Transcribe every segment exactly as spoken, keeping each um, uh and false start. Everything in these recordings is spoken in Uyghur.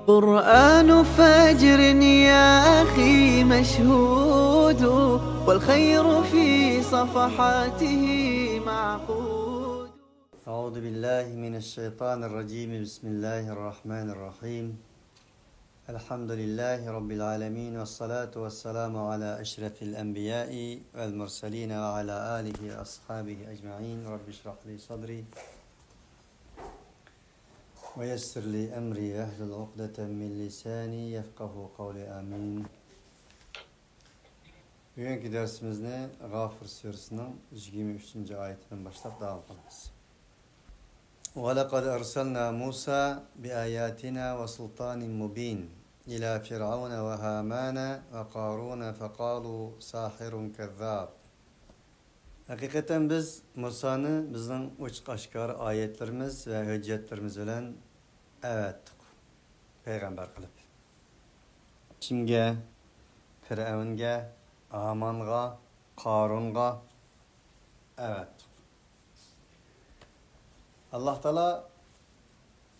قرآن فجر يا أخي مشهود، والخير في صفحاته معقود. أعوذ بالله من الشيطان الرجيم. بسم الله الرحمن الرحيم. الحمد لله رب العالمين، والصلاة والسلام على أشرف الأنبياء والمرسلين وعلى آله وأصحابه أجمعين. رب اشرح لي صدري ويسر لي أمري واحلل عقدة من لساني يفقهوا قولي. آمين. بۈگۈنكى دەرسىمىزنى غافىر سۈرىسىنىڭ يىگىرمە ئۈچىنچى ئايىتىدىن باشلاپ داۋام قىلىمىز. ولقد أرسلنا موسى بآياتنا وسلطان مبين إلى فرعون وهامان وقارون فقالوا ساحر كذاب. ھەقىقەتەن بىز مۇسانى بىزنىڭ ئوچۇق-ئاشكارا ئايەتلىرىمىز ۋە ھۆججەتلىرىمىز بىلەن ئەۋەتتۇق، پەيغەمبەر قىلىپ. كىمگە؟ پىرئەۋنگە، ھامانغا، قارۇنغا ئەۋەتتۇق. ئاللاھ تائالا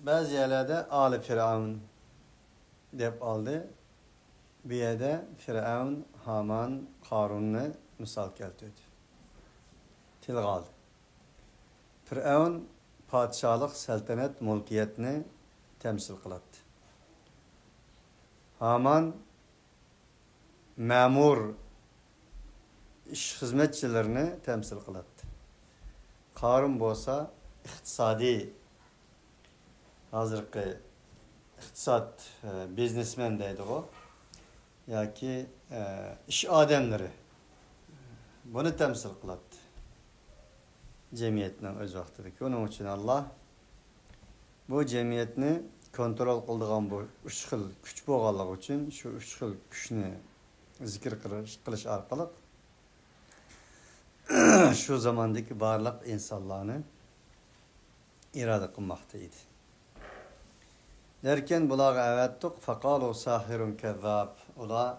بەزى يەرلەردە ئالى پىرئەۋن دەپ ئالدى. بۇ يەردە پىرئەۋن، ھامان، قارۇننى مىسال كەلتۈردى، تىلغا ئالدى. پىرئەۋن پادىشاھلىق، سەلتەنەت، مۇلكىيەتنى تەمسىل قىلاتتى. ھامان مەمۇر ئىش خىزمەتچىلىرىنى تەمسىل قىلاتتى. قارۇن بولسا ئىقتىسادىي، ھازىرقى ئىقتىساد، ئە، بىزنېسمېن دەيدىغۇ، ياكى، ئە، ئىش ئادەملىرى، بۇنى تەمسىل قىلاتتى جەمئىيەتنىڭ ئۆز ۋاقتىدىكى. ئۇنىڭ ئۈچۈن ئاللاھ بۇ جەمئىيەتنى كونترول قىلىدىغان بۇ ئۈچ خىل كۈچ بولغانلىقى ئۈچۈن، شۇ ئۈچ خىل كۈچنى زىكىر قىلىش، قىلىش ئارقىلىق شۇ زاماندىكى بارلىق ئىنسانلارنى ئىرادە قىلماقتا ئىدى. دەركەن بۇلارغا ئەۋەتتۇق، فقالوا ساحر كذاب. ئۇلار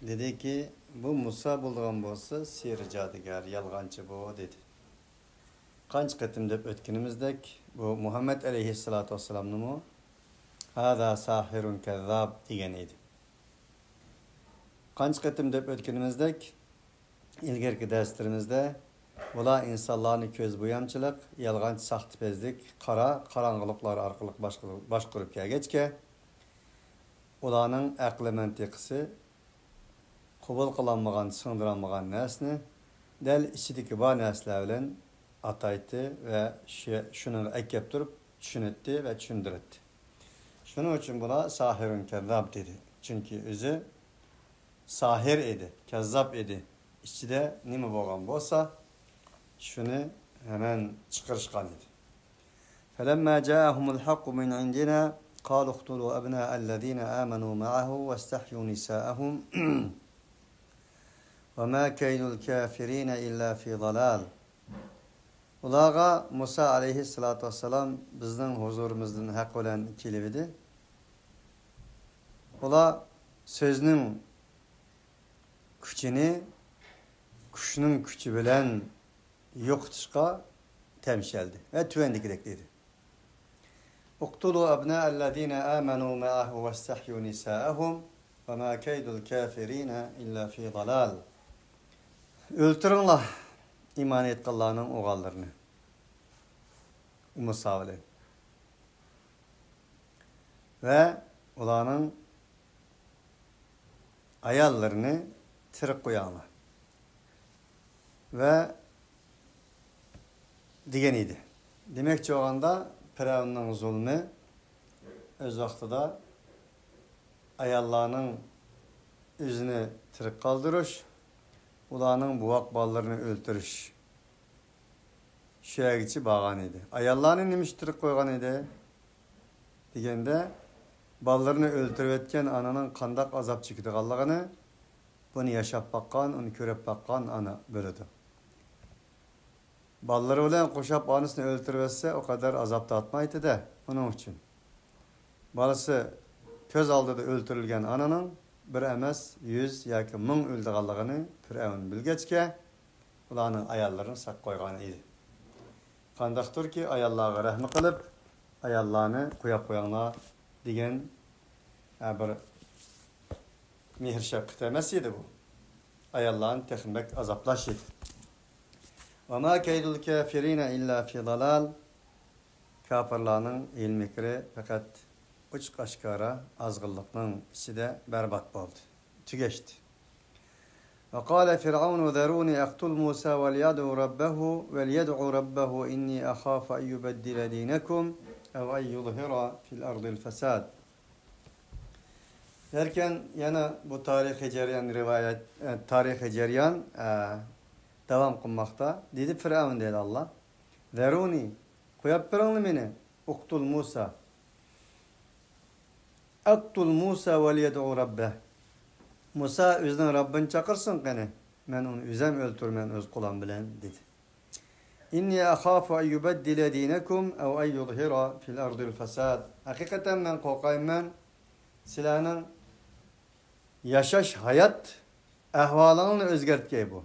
دېدىكى، بۇ مۇسا بولىدىغان بولسا، سېھىر جادۇگەر، يالغانچى بۇ، دېدى. قانچە قېتىم دەپ ئۆتكىنىمىزدەك، بۇ مۇھەممەد ئەلەيھىسسالاتۇ ۋەسسالامنىمۇ، ھازا ساھىرۇن كەززاب، دېگەن ئىدى. قانچە قېتىم دەپ ئۆتكىنىمىزدەك، ئىلگىرىكى دەرسلىرىمىزدە، بۇلار ئىنسانلارنى كۆز بويامچىلىق، يالغانچى، ساختىپەزلىك، قارا قاراڭغۇلۇقلار ئارقىلىق باشقۇرۇپ كەلگەچكە، ئۇلارنىڭ ئەقلى مەنتىقىسى قوبۇل قىلالمىغان، سىڭدۈرالمىغان نەرسىنى دەل ئىچىدىكى بار نەرسىلەر بىلەن ئاتايتتى ۋە شۇ، شۇنىڭغا ئەكەپ تۇرۇپ چۈشىنەتتى ۋە چۈشەندۈرەتتى. شۇنىڭ ئۈچۈن بۇلار ساھىرۇن كەززاب دېدى. چۈنكى ئۆزى ساھىر ئىدى، كەززاب ئىدى. ئىچىدە نېمە بولغان بولسا، شۇنى ھەمەن چىقىرىشقان ئىدى. فلما جاءهم الحق من عندنا قالوا اقتلوا أبناء الذين آمنوا معه واستحيوا نساءهم وما كيد الكافرين إلا في ضلال. ئۇلارغا مۇسا ئەلەيھىسسالاتۇ ۋەسسالام بىزنىڭ ھۇزۇرىمىزدىن ھەق بىلەن كېلىۋىدى. ئۇلار سۆزنىڭ كۈچىنى كۈچنىڭ كۈچى بىلەن يوقىتىشقا تەمشەلدى ۋە تۆۋەندىكىدەك دېدى: اقتلوا أبناء الذين آمنوا معه واستحيوا نساءهم وما كيد الكافرين إلا في ضلال. ئۆلتۈرۈڭلار ئىمان ئېيتقانلارنىڭ ئوغۇللىرىنى، ئۇمۇ ساۋلى، ۋە ئۇلارنىڭ ئاياللىرىنى تىرىك قويۇڭلار. ۋە دېگەن ئىدى. دېمەكچى بولغاندا، پىرئەۋننىڭ زۇلمى ئۆز ۋاقتىدا ئاياللارنىڭ ئۆزىنى تىرىك قالدۇرۇش، ئۇلارنىڭ بوۋاق بالىلىرىنى ئۆلتۈرۈش، شۇ يەرگىچە بارغان ئىدى. ئاياللارنى نېمە ئۈچۈن تىرىك قويغان ئىدى دېگەندە، بالىلىرىنى ئۆلتۈرۈۋەتكەن ئانىنىڭ قانداق ئازاب چېكىدىغانلىقىنى، بۇنى ياشاپ باققان، ئۇنى كۆرۈپ باققان ئانا بىلىدۇ. بالىلىرى بىلەن قوشاپ ئانىسىنى ئۆلتۈرۈۋەتسە، ئۇ قەدەر ئازاب تارتمايتتى-دە، ئۇنىڭ ئۈچۈن. بالىسى كۆز ئالدىدا ئۆلتۈرۈلگەن ئانىنىڭ بىر ئەمەس، يۈز ياكى مىڭ ئۆلىدىغانلىقىنى پىرئەۋن بىلگەچكە، ئۇلارنىڭ ئاياللىرىنى ساق قويغان ئىدى. قانداقتۇركى، ئاياللارغا رەھمى قىلىپ، ئاياللارنى قويۇپ قويۇڭلار، دېگەن، ئە، بىر مېھىر-شەپقەت ئەمەس ئىدى بۇ. ئاياللارنى تېخىمۇ بەك ئازابلاش ئىدى. وما كيد الكافرين إلا في ضلال. كاپىرلارنىڭ ھىيلە-مىكرى پەقەت ئوچۇق-ئاشكارا ئازغىنلىقنىڭ ئىچىدە بەربات بولدى، تۈگەشتى. وقال فرعون ذروني أقتل موسى وليدع ربه، وليدع ربه إني أخاف أن يبدل دينكم أو أن يظهر في الأرض الفساد. دەركەن، يەنە بۇ تارىخىي جەريان رىۋايەت، ئە، تارىخىي جەريان، ئە، داۋام قىلماقتا. دېدى فىرئەۋن، دېدى ئاللا، ذروني، قويۇپ بېرىڭلار مېنى، اقتل موسى، اقتل موسى وليدع ربه. مۇسا ئۆزىنىڭ رەببىنى چاقىرسۇن قېنى، مەن ئۇنى ئۆزۈم ئۆلتۈرىمەن ئۆز قولۇم بىلەن، دېدى. إني أخاف أن يبدل دينكم أو أن يظهر في الأرض الفساد. ھەقىقەتەن مەن قورقايمەن، سىلەرنىڭ ياشاش ھايات ئەھۋالىڭلارنى ئۆزگەرتكەي بۇ.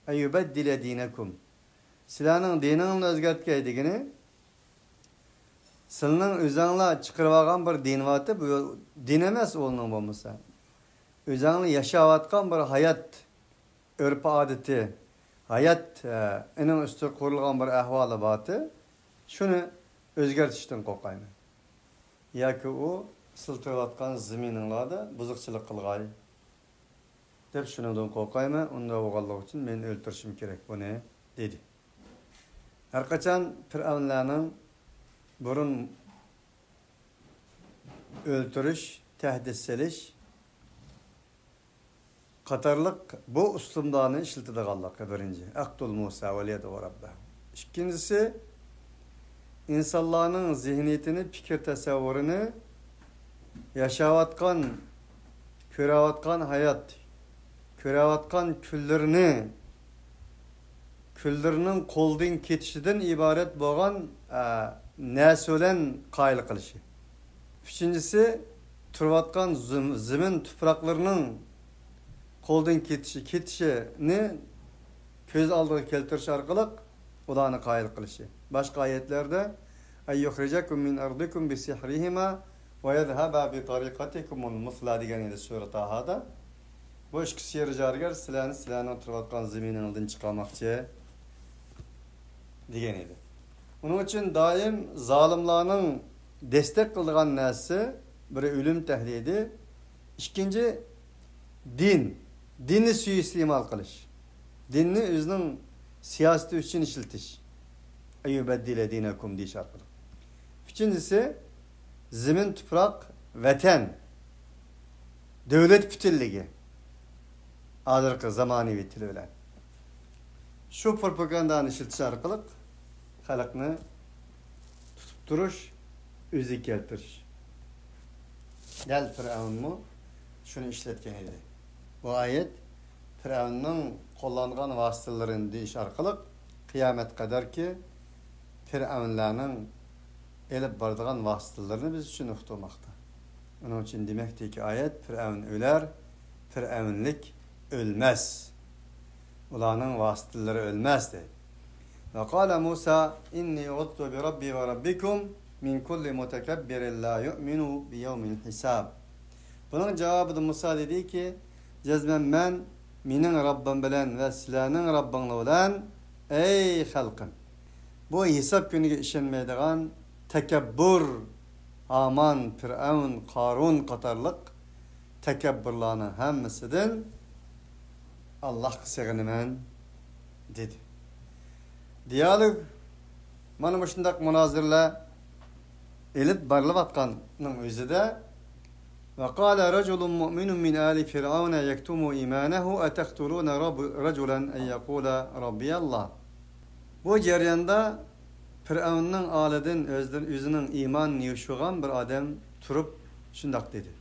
أن يبدل دينكم. سىلەرنىڭ دىنىڭلارنى ئۆزگەرتكەي دېگىنى، سىلەرنىڭ ئۆزەڭلار چىقىرىۋالغان بىر دىن بارتى، بۇ دىن ئەمەس ئۇنىڭ بولمىسا. ئۆزەڭلار ياشاۋاتقان بىر ھايات ئۆرپ-ئادىتى، ھايات، ئە، ئېنىڭ ئۈستىگە قۇرۇلغان بىر ئەھۋالى بارتى، شۇنى ئۆزگەرتىشتىن قورقايمەن. ياكى ئۇ سىلەر تۇرۇۋاتقان زېمىنىڭلاردا بۇزۇقچىلىق قىلغاي، دەپ شۇنىڭدىن قورقايمەن، ئۇنداق بولغانلىقى ئۈچۈن مېنى ئۆلتۈرۈشۈم كېرەك بۇنى، دېدى. ھەرقاچان پىرئەۋنلەرنىڭ بۇرۇن ئۆلتۈرۈش، تەھدىت سېلىش قاتارلىق بۇ ئۇسلۇبلارنى ئىشلىتىدىغانلىقى بىرىنچى، اقتل موسى وليدع ربه. ئىككىنچىسى، ئىنسانلارنىڭ زېھنىيىتىنى، پىكىر تەسەۋۋۇرىنى، ياشاۋاتقان، كۆرەۋاتقان ھايات، كۆرەۋاتقان كۈنلىرىنى، كۈنلىرىنىڭ قولدىن كېتىشىدىن ئىبارەت بولغان، ئە، نەرسە بىلەن قايىل قىلىشى. ئۈچىنچىسى، تۇرۇۋاتقان زېم-، زېمىن تۇپراقلىرىنىڭ قولدىن كېتىشى، كېتىشىنى كۆز ئالدىغا كەلتۈرۈش ئارقىلىق ئۇلارنى قايىل قىلىشى. باشقا ئايەتلەردە، أن يخرجكم من أرضكم بسحرهما ويذهبا بطريقتكم المثلى دېگەن ئىدى سۈرە تاھادا. بۇ ئىككى سېھىر جادۇگەر سىلەرنى سىلەرنىڭ تۇرۇۋاتقان زېمىنىڭدىن چىقارماقچى دېگەن ئىدى. ئۇنىڭ ئۈچۈن دائىم زالىملارنىڭ دەستەك قىلىدىغان نەرسىسى بىرى ئۆلۈم تەھدىتى، ئىككىنچى دىن. دىننى سۇيىئىستېمال قىلىش. دىننى ئۆزىنىڭ سىياسىتى ئۈچۈن ئىشلىتىش. أن يبدل دينكم دېيىش ئارقىلىق. ئۈچىنچىسى، زېمىن، تۇپراق، ۋەتەن، دۆلەت پۈتۈنلۈكى. ھازىرقى زامانىۋى تىل بىلەن. شۇ پروپاگاندانى ئىشلىتىش ئارقىلىق خەلقنى تۇتۇپ تۇرۇش، ئۆزىگە كەلتۈرۈش. دەل پىرئەۋنمۇ شۇنى ئىشلەتكەن ئىدى. بۇ ئايەت پىرئەۋننىڭ قوللانغان ۋاسىتىلىرىنى دېيىش ئارقىلىق قىيامەت قەدەركى پىرئەۋنلەرنىڭ ئېلىپ بارىدىغان ۋاسىتىلىرىنى بىز چۈشىنىپ تۇرماقتا. ئۇنىڭ ئۈچۈن دېمەكتىكى ئايەت، پىرئەۋن ئۆلەر، پىرئەۋنلىك ئۆلمەس. ئۇلارنىڭ ۋاسىتىلىرى ئۆلمەس، دەيدۇ. وقال موسى إني عذت بربي وربكم من كل متكبر لا يؤمن بيوم الحساب. بۇنىڭ جاۋابىدا مۇسا دېدىكى، جەزمەن مەن مېنىڭ رەببىم بىلەن ۋە سىلەرنىڭ رەببىڭلار بىلەن، ئەي خەلقىم، بۇ ھېساب كۈنىگە ئىشەنمەيدىغان تەكەببۇر، ھامان، پىرئەۋن، قارۇن قاتارلىق تەكەببۇرلارنىڭ ھەممىسىدىن ئاللاھقا سېغىنىمەن، دېدى. دىيالوگ، مانا مۇشۇنداق مۇنازىرىلەر ئېلىپ بېرىلىۋاتقاننىڭ ئۆزىدە، وقال رجل مؤمن من آل فرعون يكتم إيمانه أتقتلون رب-، رجلا أن يقول ربي الله. بۇ جەرياندا پىرئەۋننىڭ ئالىدىن ئۆزىدىن، ئۆزىنىڭ ئىمانىنى يوشۇرغان بىر ئادەم تۇرۇپ شۇنداق دېدى.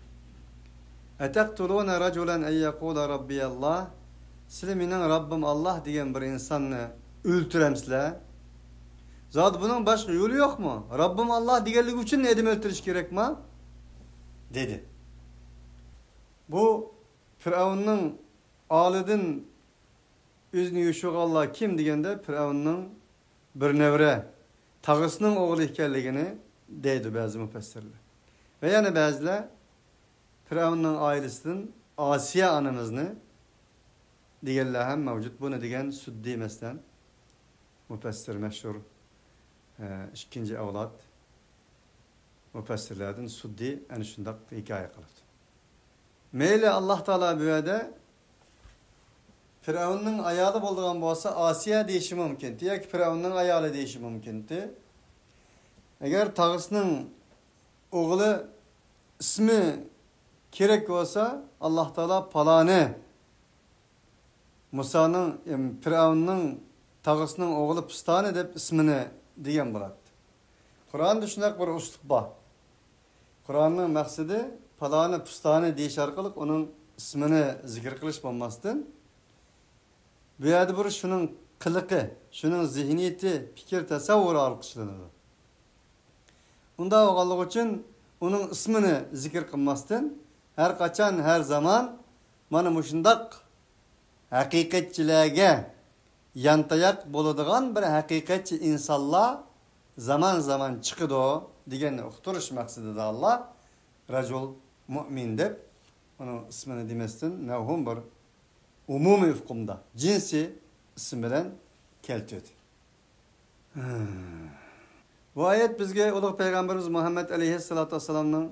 أتقتلون رجلا أن يقول ربي الله. سىلەر مېنىڭ رەببىم ئاللاھ دېگەن بىر ئىنساننى ئۆلتۈرەمسىلەر؟ زادى بۇنىڭ باشقا يولى يوقمۇ؟ رەببىم ئاللاھ دېگەنلىكى ئۈچۈن ئادەم ئۆلتۈرۈش كېرەكما؟ دېدى. بۇ پىرئەۋننىڭ ئالىدىن ئۆزىنى يوشۇرغانلار كىم دېگەندە، پىرئەۋننىڭ بىر نەۋرە تاغىسىنىڭ ئوغلى ئىكەنلىكىنى دەيدۇ بەزى مۇپەسسىرلەر. ۋە يەنە بەزىلەر فىرئەۋننىڭ ئائىلىسىدىن ئاسىيە ئانىمىزنى دېگەنلەر ھەم مەۋجۇت. بۇنى دېگەن سۇددى، مەسىلەن، مۇپەسسىر، مەشھۇر، ئە، ئىككىنچى ئەۋلاد مۇپەسسىرلەردىن سۇددى ئەنە شۇنداق ھېكايە قىلىپتۇ. مەيلى، ئاللاھ تائالا بۇ يەردە فىرئەۋننىڭ ئايالى بولىدىغان بولسا، ئاسىيە دېيىشى مۇمكىنتى ياكى فىرئەۋننىڭ ئايالى دېيىشى مۇمكىنتى. ئەگەر تاغىسىنىڭ ئوغلى ئىسمى كېرەك بولسا، ئاللاھ تائالا پالانى، مۇسانىڭ، ئىم، پىرئەۋننىڭ تاغىسىنىڭ ئوغلى پۇستانى دەپ ئىسمىنى دېگەن بولاتتى. قۇرئاندا شۇنداق بىر ئۇسلۇب بار. قۇرئاننىڭ مەقسىتى پالانى پۇستانى دېيىش ئارقىلىق ئۇنىڭ ئىسمىنى زىكىر قىلىش بولماستىن، بۇ يەردە بىر شۇنىڭ قىلىقى، شۇنىڭ زېھنىيىتى، پىكىر، تەسەۋۋۇرى ئارقىلىق ئىشلىنىدۇ. ئۇنداق بولغانلىقى ئۈچۈن ئۇنىڭ ئىسمىنى زىكىر قىلماستىن، ھەر قاچان، ھەر زامان مانا مۇشۇنداق ھەقىقەتچىلەرگە يانتاياق بولىدىغان بىر ھەقىقەتچى ئىنسانلار زامان-زامان چىقىدۇ دېگەننى ئۇقتۇرۇش مەقسىتىدە ئاللاھ رەجۇل، مۇئمىن دەپ ئۇنىڭ ئىسمىنى دېمەستىن، مەۋھۇم بىر ئومۇمىي ئۇقۇمدا، جىنسىي ئىسىم بىلەن كەلتۈردى. بۇ ئايەت بىزگە ئۇلۇغ پەيغەمبىرىمىز مۇھەممەد ئەلەيھىسسالاتۇ ۋەسسالامنىڭ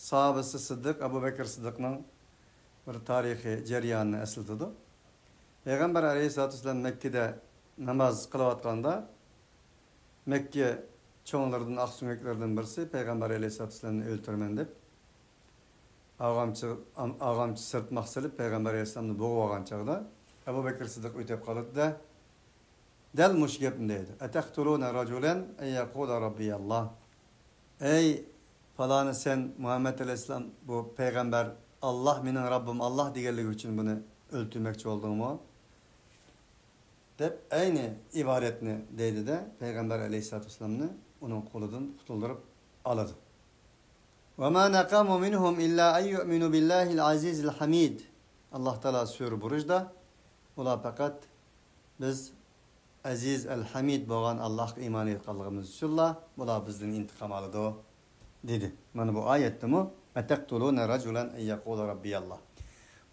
ساھابىسى سىددىق، ئەبۇ بەكرى سىددىقنىڭ بىر تارىخىي جەريانىنى ئەسلىتىدۇ. پەيغەمبەر ئەلەيھىسسالاتۇ ۋەسسالام مەككىدە ناماز قىلىۋاتقاندا، مەككە چوڭلىرىدىن، ئاقسۆڭەكلىرىدىن بىرسى پەيغەمبەر ئەلەيھىسسالاتۇ ۋەسسالامنى ئۆلتۈرىمەن دەپ، ئاغامچى، ئام-، ئاغامچى سىرتماق سېلىپ، پەيغەمبەر ئەلەيھىسسالامنى بوغۇۋالغان چاغدا، ئەبۇ بەكرى سىددىق ئۆتۈپ قالىدۇ-دە، دەل مۇشۇ گەپنى دەيدۇ. «ئەتەقتۇلۇنە رەجۇلەن ئەن يەقۇلە رەببىيەللاھ.» ئەي پالانى، سەن مۇھەممەد ئەلەيھىسسالام، بۇ پەيغەمبەر، «ئاللاھ مېنىڭ رەببىم، ئاللاھ» دېگەنلىكى ئۈچۈن بۇنى ئۆلتۈرمەكچى بولدۇڭمۇ؟ دەپ ئەينى ئىبارەتنى دەيدۇ-دە، پەيغەمبەر ئەلەيھىسسالاتۇ ۋەسسالامنى ئۇنىڭ قولىدىن قۇتۇلدۇرۇپ ئالىدۇ. «وما نقموا منهم إلا أن يؤمنوا بالله العزيز الحميد.» ئاللاھ تائالا سۈرە بۇرۇجدا، ئۇلار پەقەت بىز ئەزىز ئەل ھەمىد بولغان ئاللاھقا ئىمان ئېيتقانلىقىمىز ئۈچۈنلا بۇلار بىزدىن ئىنتىقام ئالىدۇ، دېدى. مانا بۇ ئايەتتىمۇ، «ئەتەقتۇلۇنە رەجۇلەن ئەن يەقۇلە رەببىيەللاھ.»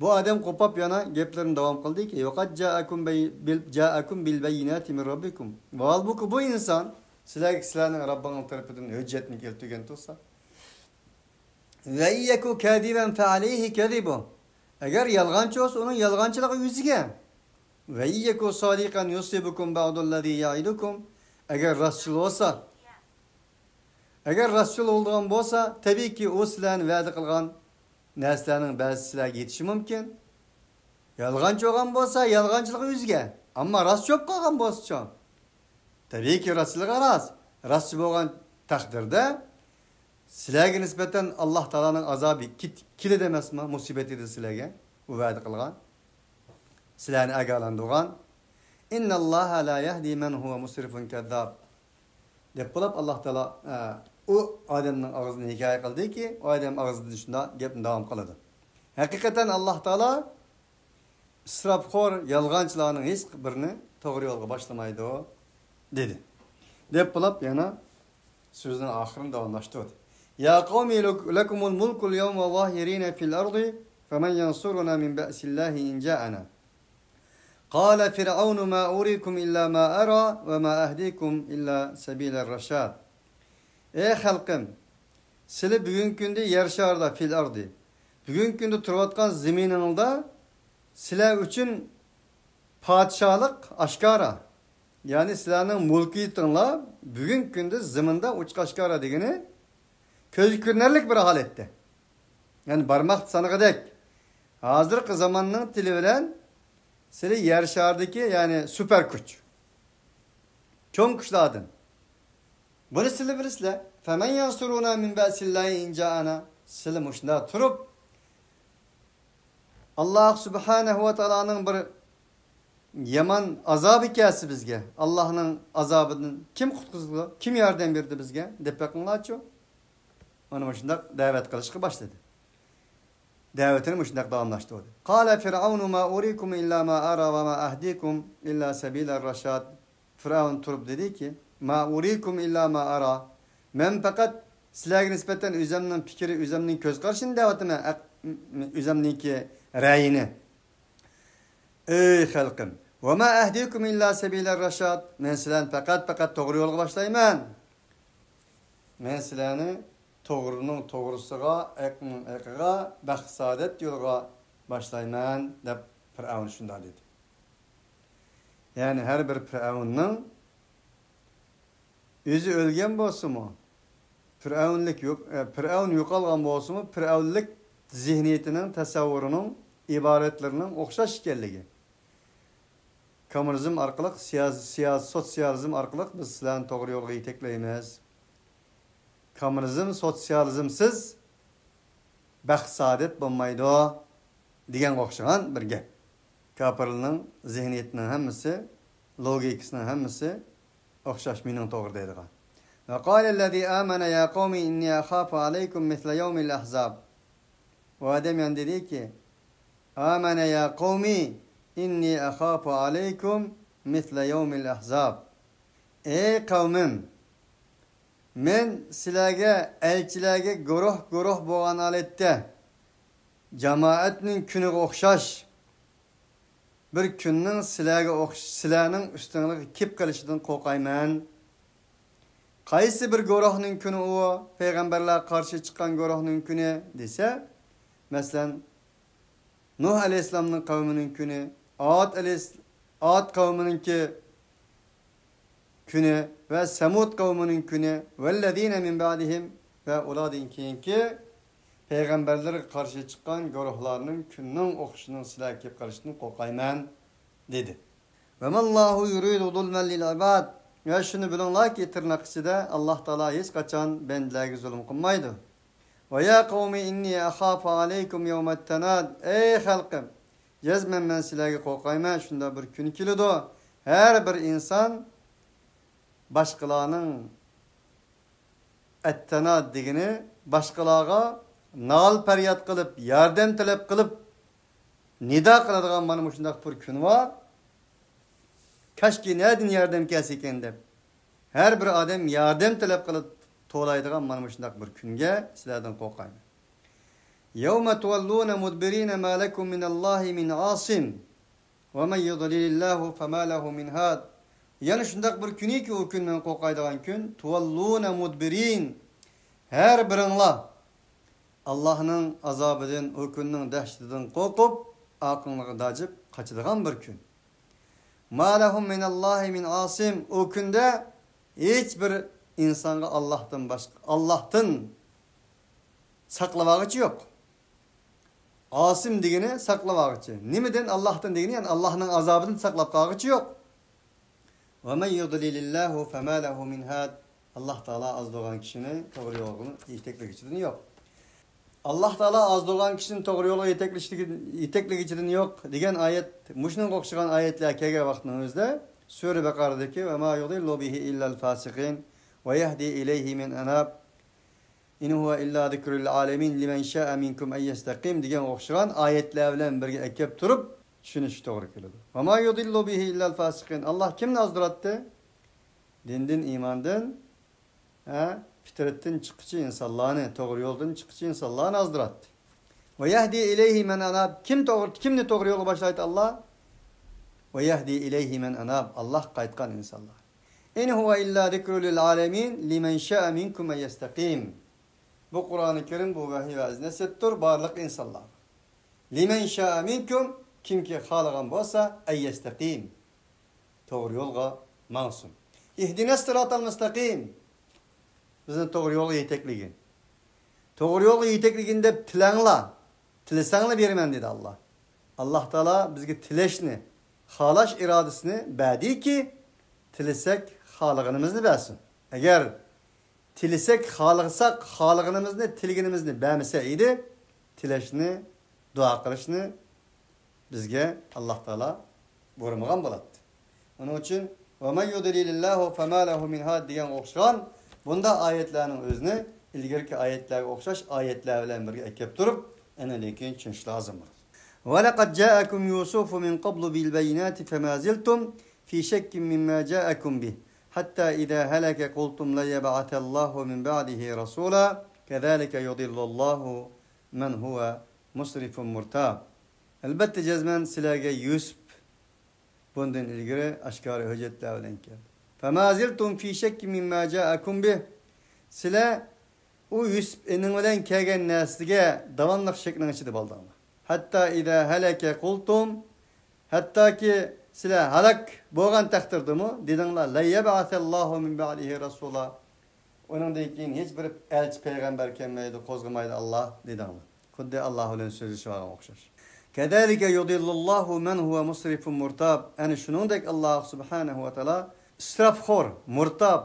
بۇ ئادەم قوپاپ يەنە گەپلىرىنى داۋام قىلدىكى، «ۋەقەد جائەكۇم بەي-، بىل-، جائەكۇم بىل بەييىناتى مىن رەببىكۇم.» ۋاھالبۇكى، بۇ ئىنسان سىلەرگە سىلەرنىڭ رەببىڭىز تەرىپىدىن ھۆججەتنى كەلتۈرگەن تۇرسا، «ۋەن يەكۇ كازىبەن فەئەلەيھى كەزىبۇھ.» ئەگەر يالغانچى بولسا، ئۇنىڭ يالغانچىلىقى ئۆزىگە. «ۋەن يەكۇ سادىقەن يۇسىبكۇم بەئدۇللەزى يەئىدۇكۇم.» ئەگەر راستچىل بولسا، ئەگەر راستچىل بولىدىغان بولسا، تەبىئىيكى، ئۇ سىلەرنى ۋەدە قىلغان نەرسىلەرنىڭ بەزىسى سىلەرگە يېتىشى مۇمكىن. يالغانچى بولغان بولسا، يالغانچىلىقى ئۆزىگە. ئەمما راستچى بولۇپ قالغان بولسىچۇ؟ تەبىئىيكى، راستچىلىقى راست. راستچى بولغان تەقدىردە، سىلەرگە نىسبەتەن ئاللاھ تائالانىڭ ئازابى كېت-، كېلىدۇ ئەمەسمۇ؟ مۇسىبەت ئىدى سىلەرگە ئۇ ۋەدە قىلغان. سىلەرنى ئاگاھلاندۇرغان. «ئىننەللاھە لا يەھدى مەن ھۇۋە مۇسرىفۇن كەززاب.» دەپ بولۇپ، ئاللاھ تائالا، ئە، ئۇ ئادەمنىڭ ئاغزىدىن ھېكايە قىلدىكى، ئۇ ئادەم ئاغزىدىن شۇنداق گەپنى داۋام قىلىدۇ. ھەقىقەتەن ئاللاھ تائالا ئىسراپخور، يالغانچىلارنىڭ ھېچ بىرىنى توغرا يولغا باشلىمايدۇ، دېدى. دەپ بولۇپ يەنە سۆزىنىڭ ئاخىرىنى داۋاملاشتۇردى. «يا قومى لك-، لكم الملك اليوم ظاهرين في الأرض فمن ينصرنا من بأس الله إن جاءنا. قال فرعون ما أريكم إلا ما أرى وما أهديكم إلا سبيل الرشاد.» ئەي خەلقىم، سىلى بۈگۈنكى كۈندە يەر شارىدا، فىل ئەردى، بۈگۈنكى كۈندە تۇرۇۋاتقان زېمىنىڭلاردا سىلەر ئۈچۈن پادىشاھلىق ئاشكارا. يەنى سىلەرنىڭ مۈلكىيىتىڭلار بۈگۈنكى كۈندە زېمىندا ئوچۇق ئاشكارا دېگىنى كۆزگە كۆرۈنەرلىك بىر ھالەتتە. يەنى بارماق سانىغۇدەك. ھازىرقى زاماننىڭ تىلى بىلەن سىلى يەر شارىدىكى، يەنى سۇپەر كۈچ. چوڭ كۈچلەردىن. بۇنى سىلى بىلىسىلەر. فَمَنْ يَنْصُرُنَا مِنْ بَأْسِ اللَّهِ إِنْ جَاءَنَا. سىلى مۇشۇنداق تۇرۇپ، ئاللاھ سۇبھانەھۇ ۋە تائالانىڭ بىر يامان ئازابى كەلسە بىزگە، ئاللاھنىڭ ئازابىدىن كىم قۇتقۇزىدۇ، كىم ياردەم بېرىدۇ بىزگە، دەپ بېقىڭلارچۇ. مانا مۇشۇنداق دەۋەت قىلىشقا باشلىدى. دەۋىتىنى مۇشۇنداق داۋاملاشتۇردى. قال فرعون ما أريكم إلا ما أرى وما أهديكم إلا سبيل الرشاد. فىرئەۋن تۇرۇپ دېدىكى، ما أريكم إلا ما أرى. مەن پەقەت سىلەرگە نىسبەتەن ئۆزۈمنىڭ پىكرى، ئۆزۈمنىڭ كۆز قارىشىنى دەۋاتىمەن، ئەق-، ئۆزۈمنىڭكى رەيىنى. ئەي خەلقىم، ۋەما ئەھدىكۇم ئىللا سەبىلەر رەشاد. مەن سىلەرنى پەقەت، پەقەت توغرا يولغا باشلايمەن. مەن سىلەرنى توغرىنىڭ توغرىسىغا، ھەقنىڭ ھەققىگە، بەخت-سائادەت يولىغا باشلايمەن، دەپ پىرئەۋن شۇنداق دېدى. يەنى ھەر بىر پىرئەۋننىڭ ئۆزى ئۆلگەن بولسىمۇ، پىرئەۋنلىك يوق-، ئە، پىرئەۋن يوقالغان بولسىمۇ، پىرئەۋنلىك زېھنىيىتىنىڭ، تەسەۋۋۇرىنىڭ، ئىبارەتلىرىنىڭ ئوخشاش ئىكەنلىكى. كوممۇنىزم ئارقىلىق، سىياس-، سىياس-، سوتسىيالىزم ئارقىلىق بىز سىلەرنى توغرا يولغا يېتەكلەيمىز. كوممۇنىزم، سوتسىيالىزمسىز بەخت-سائادەت بولمايدۇ دېگەنگە ئوخشىغان بىر گەپ. كاپىرلارنىڭ زېھنىيىتىنىڭ ھەممىسى، لوگىكىسىنىڭ ھەممىسى ئوخشاش مېنىڭ توغرا دەيدىغان. وقال الذي آمن يا قوم إني أخاف عليكم مثل يوم الأحزاب. ئۇ ئادەم يەنە دېدىكى، آمن يا قوم إني أخاف عليكم مثل يوم الأحزاب. ئەي قەۋمىم، مەن سىلەرگە، ئەلچىلەرگە گۇرۇھ-گۇرۇھ بولغان ھالەتتە، جامائەتنىڭ كۈنىگە ئوخشاش بىر كۈننىڭ سىلەرگە ئوخش-، سىلەرنىڭ ئۈستۈڭلارغا كېلىپ قېلىشىدىن قورقايمەن. قايسى بىر گۇرۇھنىڭ كۈنى ئۇ؟ پەيغەمبەرلەر قارشى چىققان گۇرۇھنىڭ كۈنى دېسە، مەسىلەن، نۇھ ئەلەيھىسسالامنىڭ قەۋمىنىڭ كۈنى، ئاد ئەلەيھىس-، ئاد قەۋمىنىڭكى كۈنى ۋە سەمۇد قەۋمىنىڭ كۈنى، ۋەللەزىنە مىن بەئدىھىم، ۋە ئۇلاردىن كېيىنكى پەيغەمبەرلەرگە قارشى چىققان گۇرۇھلارنىڭ كۈنىنىڭ ئوخشىشىنىڭ سىلەرگە كېلىپ قېلىشىدىن قورقايمەن، دېدى. ۋەمەللاھۇ يۇرىدۇ زۇلمەن لىل ئىباد. ۋە شۇنى بىلىڭلاركى، تىرناق ئىچىدە، ئاللاھ تائالا ھېچقاچان بەندىلەرگە زۇلۇم قىلمايدۇ. ۋە يا قەۋمى ئىننى ئەخافۇ ئەلەيكۇم يەۋمەت تەناد. ئەي خەلقىم، جەزمەن مەن سىلەرگە قورقايمەن، شۇنداق بىر كۈن كېلىدۇ، ھەر بىر ئىنسان باشقىلارنىڭ، ئەتتەناد دېگىنى باشقىلارغا نالە-پەرياد قىلىپ، ياردەم تەلەپ قىلىپ، نىدا قىلىدىغان مانا مۇشۇنداق بىر كۈن بار. كاشكى نەدىن ياردەم كەلسىكەن دەپ، ھەر بىر ئادەم ياردەم تەلەپ قىلىپ توۋلايدىغان مانا مۇشۇنداق بىر كۈنگە سىلەردىن قورقايمەن. يَوْمَ تُوَلُّونَ مُدْبِرِينَ مَا لَكُمْ مِنَ اللَّهِ مِنْ عَاصِمٍ وَمَنْ يُضْلِلِ اللَّهُ فَمَا لَهُ مِنْ هَادٍ. يەنە شۇنداق بىر كۈنكى، ئۇ كۈن مەن قورقايدىغان كۈن، تُوَلُّونَ مُدْبِرِينَ. ھەر بىرىڭلار ئاللاھنىڭ ئازابىدىن، ئۇ كۈننىڭ دەھشىتىدىن قورقۇپ، ئارقىڭلارغا داجىپ قاچىدىغان بىر كۈن. مَا لَهُمْ مِنَ اللَّهِ مِنْ عَاصِمٍ. ئۇ كۈندە ھېچ بىر ئىنسانغا ئاللاھتىن باشقا، ئاللاھتىن ساقلىۋالغۇچى يوق. ئاسىم دېگىنى ساقلىۋالغۇچى. نېمىدىن؟ ئاللاھتىن دېگىنى، يەنى ئاللاھنىڭ ئازابىدىن ساقلاپ قالغۇچى يوق. وَمَنْ يُضْلِلِ اللَّهُ فَمَا لَهُ مِنْ هَادٍ. ئاللاھ تائالا ئازدۇرغان كىشىنى توغرا يولغا يېتەكلىگۈچىدىن يوق. ئاللاھ تائالا ئازدۇرغان كىشىنى توغرا يولغا يېتەكلىگۈچىدىن يوق دېگەن ئايەت، مۇشۇنىڭغا ئوخشىغان ئايەتلەر كەلگەن ۋاقىتنىڭ ئۆزىدە سۈرە بەقەرەدىكى وَمَا يُضِلُّ بِهِ إِلَّا الْفَاسِقِينَ وَيَهْدِي إِلَيْهِ مَنْ أَنَابَ. إِنْ هُوَ إِلَّا ذِكْرٌ لِلْعَالَمِينَ لِمَنْ شَاءَ مِنْكُمْ أَنْ يَسْتَقِيمَ دېگەن ئوخشىغان ئايەتلەر بىلەن بىرگە ئەكەپ تۇرۇپ چۈشىنىش توغرا كېلىدۇ. وَمَا يُضِلُّ بِهِ إِلَّا الْفَاسِقِينَ. ئاللاھ كىمنى ئازدۇراتتى؟ دىندىن، ئىماندىن، ھە، پىترەتتىن چىققۇچى ئىنسانلارنى، توغرا يولدىن چىققۇچى ئىنسانلارنى ئازدۇراتتى. وَيَهْدِي إِلَيْهِ مَنْ أَنَابَ. كىم توغرا، كىمنى توغرا يولغا باشلايتتى ئاللاھ؟ وَيَهْدِي إِلَيْهِ مَنْ أَنَابَ. ئاللاھقا قايتقان ئىنسانلار. إِنْ هُوَ إِلَّا ذِكْرٌ لِلْعَالَمِينَ لِمَنْ شَاءَ مِنْكُمْ أَنْ يَسْتَقِيمَ. بۇ قۇرئانى كەرىم، بۇ ۋەھىي ۋە نەسىھەتتۇر بارلىق ئىنسانلارغا. لِمَنْ شَاءَ مِنْكُمْ، كىمكى خالىغان بولسا، أَنْ يَسْتَقِيمَ، توغرا يولغا ماڭسۇن. اهدنا الصراط المستقيم. بىزنى توغرا يولغا يېتەكلىگىن. توغرا يولغا يېتەكلىگىن دەپ تىلەڭلار. تىلىسەڭلار بېرىمەن دېدى ئاللاھ. ئاللاھ تائالا بىزگە تىلەشنى، خالاش ئىرادىسىنى بەردىكى، تىلىسەك خالىغىنىمىزنى بەرسۇن. ئەگەر تىلىسەك، خالىساق، خالىغىنىمىزنى، تىلىگىنىمىزنى بەرمىسە ئىدى، تىلەشنى، دۇئا قىلىشنى بىزگە ئاللاھ تائالا بۇيرۇمىغان بولاتتى. ئۇنىڭ ئۈچۈن وَمَنْ يُضْلِلِ اللَّهُ فَمَا لَهُ مِنْ هَادٍ دېگەنگە ئوخشىغان بۇنداق ئايەتلەرنىڭ ئۆزىنى ئىلگىرىكى ئايەتلەرگە ئوخشاش ئايەتلەر بىلەن بىرگە ئەكەپ تۇرۇپ، ئاندىن كېيىن چۈشىنىش لازىم بولىدۇ. وَلَقَدْ جَاءَكُمْ يُوسُفُ مِنْ قَبْلُ بِالْبَيِّنَاتِ فَمَا زِلْتُمْ فِي شَكٍّ مِمَّا جَاءَكُمْ بِهِ. حتى إذا هلك قلتم لن يبعث الله من بعده رسولا كذلك يضل الله من هو مسرف مرتاب. ئەلبەتتە جەزمەن سىلەرگە يۈسۈپ بۇندىن ئىلگىرى ئاشكارا ھۆججەتلەر بىلەن كەلدى. فما زلتم في شك مما جاءكم به. سىلەر ئۇ يۈسۈپ ئېنىڭ بىلەن كەلگەن نەرسىگە داۋاملىق شەكنىڭ ئىچىدە بولدۇڭلار. حتى إذا هلك قلتم، ھەتتاكى سىلەر ھالاك بولغان تەقدىردىمۇ دېدىڭلار، لن يبعث الله من بعده رسولا. ئۇنىڭدىن كېيىن ھېچ بىر ئەلچى پەيغەمبەر كەلمەيدۇ، قوزغىمايدۇ ئاللا دېدىڭلار. خۇددى ئاللا بىلەن سۆزلىشىۋالغان ئوخشاش. كذلك يضل الله من هو مسرف مرتاب. ئەنە شۇنىڭدەك ئاللا سۇبھانەھۇ ۋە تائالا ئىسراپخور، مۇرتاب،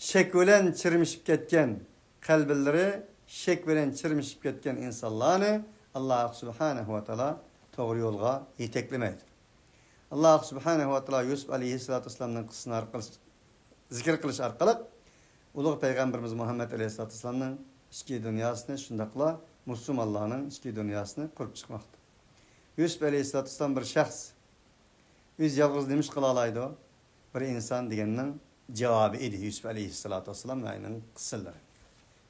شەك بىلەن چىرمىشىپ كەتكەن، قەلبلىرى شەك بىلەن چىرمىشىپ كەتكەن ئىنسانلارنى ئاللا سۇبھانەھۇ ۋە تائالا توغرا يولغا يېتەكلىمەيدۇ. ئاللا سۇبھانەھۇ ۋە تائالا يۈسۈپ ئەلەيھىسسالاتۇ ۋەسسالامنىڭ قىسسىسىنى ئارقىلىق زىكىر قىلىش ئارقىلىق ئۇلۇغ پەيغەمبىرىمىز مۇھەممەد ئەلەيھىسسالاتۇ ۋەسسالامنىڭ ئىچكى دۇنياسىنى، شۇنداقلا مۇسۇلمانلارنىڭ ئىچكى دۇنياسىنى قۇرۇپ چىقماقتا. يۈسۈپ ئەلەيھىسسالاتۇ ۋەسسالام بىر شەخس، ئۆزى يالغۇز نېمە ئىش قىلالايدۇ؟ بىر ئىنسان دېگەننىڭ جاۋابى ئىدى يۈسۈپ ئەلەيھىسسالاتۇ ۋەسسالام ۋە ئۇنىڭ قىسسىلىرى.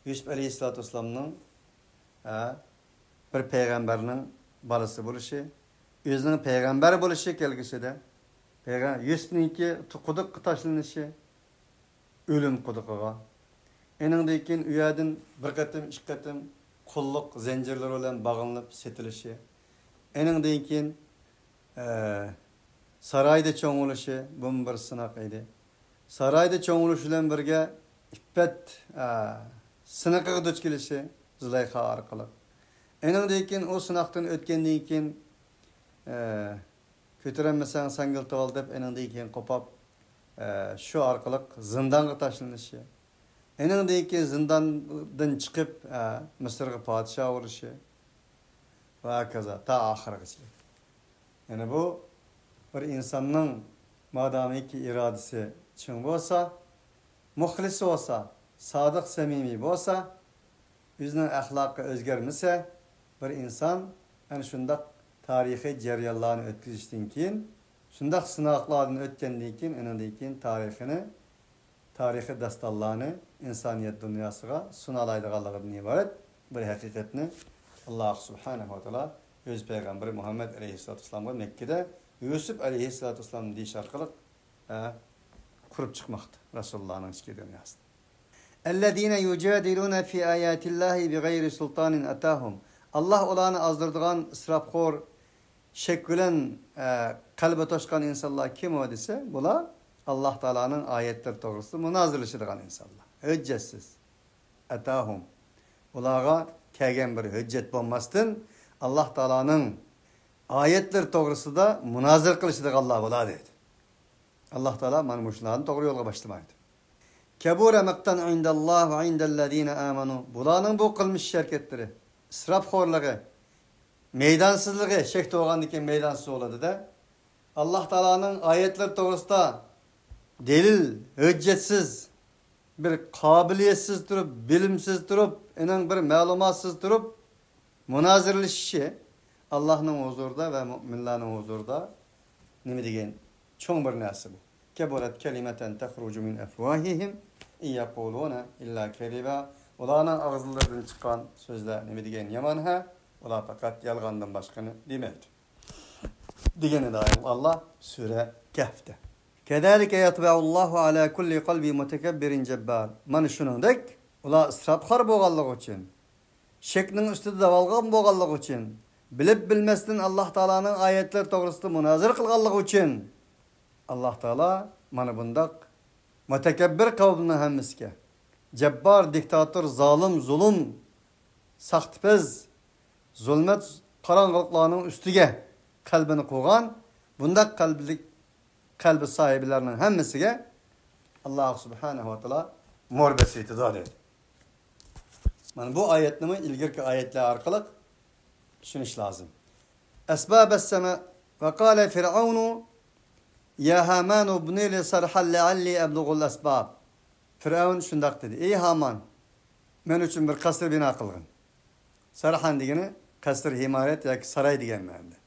يۈسۈپ ئەلەيھىسسالاتۇ ۋەسسالامنىڭ، ھە، بىر پەيغەمبەرنىڭ بالىسى بولۇشى، ئۆزىنىڭ پەيغەمبەر بولۇشى كەلگۈسىدە، پەيغە-، يۈسۈپنىڭكى قۇدۇققا تاشلىنىشى، ئۆلۈم قۇدۇقىغا. ئېنىڭدىن كېيىن ئۇ يەردىن بىر قېتىم، ئىككى قېتىم قۇللۇق زەنجىرلىرى بىلەن باغلىنىپ سېتىلىشى. ئېنىڭدىن كېيىن، ئە، سارايدا چوڭ بولۇشى، بۇمۇ بىر سىناق ئىدى. سارايدا چوڭ بولۇش بىلەن بىرگە ئىپپەت، ئە، سىنىقىغا دۇچ كېلىشى زۇلەيخا ئارقىلىق. ئېنىڭدىن كېيىن ئۇ سىناقتىن ئۆتكەندىن كېيىن، ئە، كۆتۈرەلمىسەڭ ساڭگىلىتىۋال دەپ، ئېنىڭدىن كېيىن قوپاپ، ئە، شۇ ئارقىلىق زىندانغا تاشلىنىشى. ئېنىڭدىن كېيىن زىنداندىن چىقىپ، ئە، مىسىرغا پادىشاھ بولۇشى ۋە ھاكازا تا ئاخىرغىچە. يەنى بۇ بىر ئىنساننىڭ مادامىكى ئىرادىسى چىڭ بولسا، مۇخلىسى بولسا، سادىق سەمىمىي بولسا، ئۆزىنىڭ ئەخلاقى ئۆزگەرمىسە، بىر ئىنسان ئەنە شۇنداق تارىخىي جەريانلارنى ئۆتكۈزۈشتىن كېيىن، شۇنداق سىناقلاردىن ئۆتكەندىن كېيىن، ئېنىڭدىن كېيىن تارىخىنى، تارىخىي داستانلارنى ئىنسانىيەت دۇنياسىغا سۇنالايدىغانلىقىدىن ئىبارەت بىر ھەقىقەتنى ئاللا سۇبھانەھۇ ۋە تائالا ئۆز پەيغەمبىرى مۇھەممەد ئەلەيھىسسالاتۇ ۋەسسالامغا مەككىدە يۈسۈپ ئەلەيھىسسالاتۇ ۋەسسالام دېيىش ئارقىلىق، ھە، قۇرۇپ چىقماقتا رەسۇلۇللانىڭ ئىچكى دۇنياسىنى. الذين يجادلون في آيات الله بغير سلطان أتاهم. ئاللا ئۇلارنى ئازدۇرىدىغان ئىسراپخور، شەك بىلەن، ئە، قەلبى توشقان ئىنسانلار كىم ئۇ دېسە، بۇلار ئاللا تائالانىڭ ئايەتلىرى توغرىسىدا مۇنازىرىلىشىدىغان ئىنسانلار. ھۆججەتسىز. ئەتاھۇم. ئۇلارغا كەلگەن بىر ھۆججەت بولماستىن، ئاللا تائالانىڭ ئايەتلىرى توغرىسىدا مۇنازىرە قىلىشىدىغانلار بۇلار دەيدۇ. ئاللا تائالا مانا مۇشۇلارنى توغرا يولغا باشلىمايدۇ. كبر مقتا عند الله وعند الذين آمنوا. بۇلارنىڭ بۇ قىلمىش ھەرىكەتلىرى، ئىسراپخورلۇقى، مەيدانسىزلىقى، شەك تۇرغاندىن كېيىن مەيدانسىز بولىدۇ-دە. ئاللا تائالانىڭ ئايەتلىرى توغرىسىدا دەلىل، ھۆججەتسىز، بىر قابىلىيەتسىز تۇرۇپ، بىلىمسىز تۇرۇپ، ئېنىڭ بىر مەلۇماتسىز تۇرۇپ، مۇنازىرىلىشىشى ئاللانىڭ ھۇزۇرىدا ۋە مۆمىنلەرنىڭ ھۇزۇرىدا نېمە دېگەن چوڭ بىر نەرسە بۇ. كبرت كلمة تخرج من أفواههم إن يقولون إلا كذبا. ئۇلارنىڭ ئاغزىلىرىدىن چىققان سۆزلەر نېمە دېگەن يامان ھە، ئۇلار پەقەت يالغاندىن باشقىنى دېمەيدۇ. دېگىنىدە ئاللا سۈرە كەھفتە. كذلك يطبع الله على كل قلب متكبر جبار. مانا شۇنىڭدەك ئۇلار ئىسراپخور بولغانلىقى ئۈچۈن، شەكنىڭ ئۈستىدە داۋالغان بولغانلىقى ئۈچۈن، بىلىپ بىلمەستىن ئاللا تائالانىڭ ئايەتلىرى توغرىسىدا مۇنازىرە قىلغانلىقى ئۈچۈن، ئاللا تائالا مانا بۇنداق مۇتەكەببىر قەۋمنىڭ ھەممىسىگە، جەببار، دىكتاتور، زالىم، زۇلۇم، ساختىپەز، زۇلمەت قاراڭغۇلۇقلارنىڭ ئۈستىگە قەلبىنى قويغان بۇنداق قەلبلىك، قەلبى ساھىبلارنىڭ ھەممىسىگە ئاللا سۇبھانەھۇ ۋە تائالا مور بېسىۋېتىدۇ دەيدۇ. مانا بۇ ئايەتنىمۇ ئىلگىرىكى ئايەتلەر ئارقىلىق چۈشىنىش لازىم. أسباب السماء وقال فرعون يا هامان ابن لي صرحا لعلي أبلغ الأسباب. فىرئەۋن شۇنداق دېدى: ئەي ھامان، مەن ئۈچۈن بىر قەسىر بىنا قىلغىن. سەرھان دېگىنى قەسىر، ئىمارەت ياكى ساراي دېگەن مەنىدە.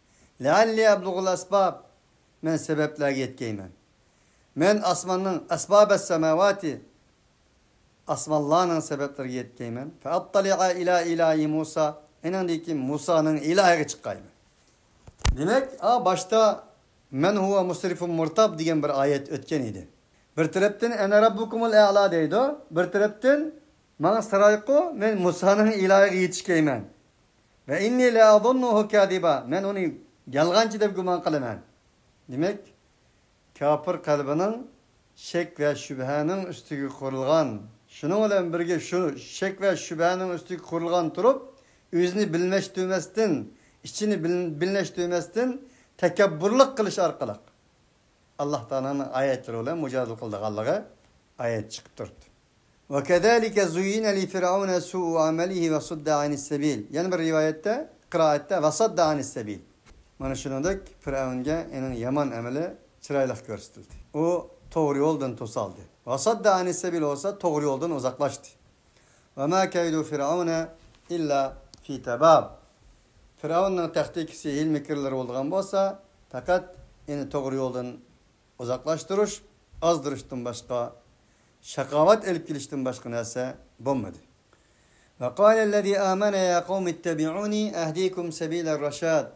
لەئەللى ئەبلۇغۇل ئەسباب، مەن سەۋەبلەرگە يەتكەيمەن. مەن ئاسماننىڭ، ئەسبابەس سەماۋاتى، ئاسمانلارنىڭ سەۋەبلىرىگە يەتكەيمەن. فەئەتتەلىئە ئىلە ئىلاھى مۇسا، ئېنىڭدىن كېيىن مۇسانىڭ ئىلاھىغا چىققايمەن. دېمەك، ئا، باشتا مەن ھۇۋە مۇسرىفۇن مۇرتاب دېگەن بىر ئايەت ئۆتكەن ئىدى. بىر تەرەپتىن ئەنە رەببۇكۇمۇل ئەئلا دەيدۇ، بىر تەرەپتىن ماڭا سارايقۇ، مەن مۇسانىڭ ئىلاھىغا يېتىشكەيمەن. ۋە ئىننى لەئەزۇننۇھۇ كازىبا، مەن ئۇنى يالغانچى دەپ گۇمان قىلىمەن. دېمەك، كاپىر قەلبىنىڭ شەك ۋە شۈبھەنىڭ ئۈستىگە قۇرۇلغان، شۇنىڭ بىلەن بىرگە شۇ شەك ۋە شۈبھەنىڭ ئۈستىگە قۇرۇلغان تۇرۇپ، ئۆزىنى بىلمەشتۈرمەستىن، ئىچىنى بىل-، بىلمەشتۈرمەستىن تەكەببۇرلۇق قىلىش ئارقىلىق ئاللاھ تائالانىڭ ئايەتلىرى بىلەن مۇجادىلە قىلىدىغانلىقى ئايەت چىقىپ تۇرىدۇ. وكذلك زين لفرعون سوء عمله وصد عن السبيل. يەنە بىر رىۋايەتتە، قىرائەتتە، وصد عن السبيل. مانا شۇنىڭدەك پىرئەۋنگە ئېنىڭ يامان ئەمىلى چىرايلىق كۆرسىتىلدى. ئۇ توغرا يولدىن توسالدى. وصد عن السبيل بولسا توغرا يولدىن ئۇزاقلاشتى. وما كيد فرعون إلا في تباب. پىرئەۋننىڭ تاكتىكىسى، ھىيلە-مىكىرلىرى بولىدىغان بولسا، پەقەت ئېنى توغرا يولدىن ئۇزاقلاشتۇرۇش، ئازدۇرۇشتىن باشقا، شاقاۋەت ئېلىپ كېلىشتىن باشقا نەرسە بولمىدى. وقال الذي آمن يا قوم اتبعوني أهدكم سبيل الرشاد.